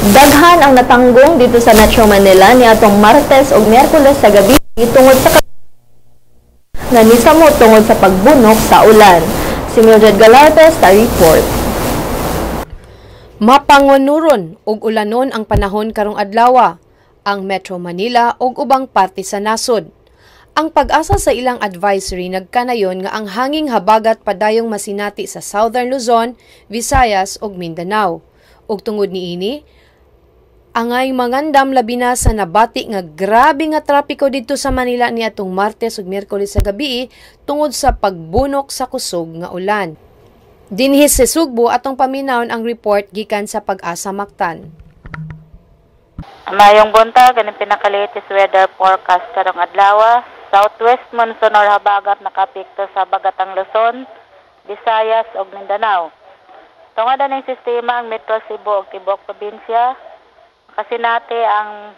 Daghan ang natanggong dito sa Metro Manila niadtong Martes ug Miyerkules sa gabi tungod sa nga nisamo tungod sa pagbunok sa ulan. Si Mildred Galartes ta report. Mapangunuron ug ulanon ang panahon karong adlawa ang Metro Manila ug ubang parte sa nasod. Ang PAGASA sa ilang advisory nagkanayon nga ang hanging habagat padayong masinati sa Southern Luzon, Visayas ug Mindanao. Ug tungod niini, angay mangandam labi na sa nabati nga grabe nga trapiko didto sa Manila niadtong Martes ug Miyerkules sa gabi tungod sa pagbunok sa kusog nga ulan. Dinhi sa Sugbo, atong paminawon ang report gikan sa PAGASA Mactan. Mayong buntag, ganing pinaka-latest weather forecast karong adlaw. Southwest monsoon or habagat nakapikto sa Bagatang Luzon, Visayas ug Mindanao. Tungod aning sistema, ang Metro Cebu ug tibuok probinsya kasinati ang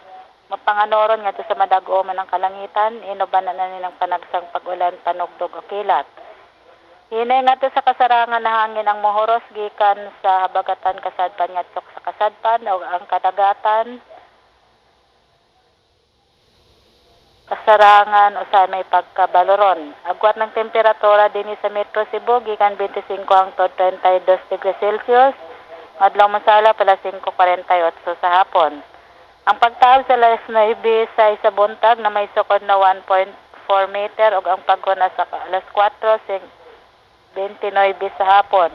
mapanganoron ngadto sa madag-o man ang kalangitan, inuban na nilang panagsang pag-ulan, panugdog o kilat. Hinay ngadto sa kasarangan na hangin ang mohoros gikan sa habagatan kasadpan ngadto sa kasadpan o ang kadagatan kasarangan usahay may pagkabaloron. Agwat ng temperatura dinhi sa Metro Cebu gikan 25 hangtod 32 degrees Celsius. Adlaw masala pala 5:48 sa hapon. Ang pagtaob sa alas 9 sa isa buntag na may sukod na 1.4 meter ug ang paghuna sa alas 4:29 sa hapon.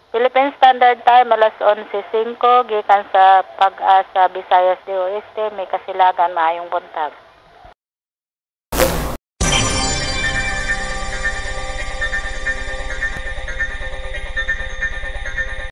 Philippine Standard Time alas 11:05 gikan sa PAGASA Visayas de Oeste, may kasilagan. Maayong buntag.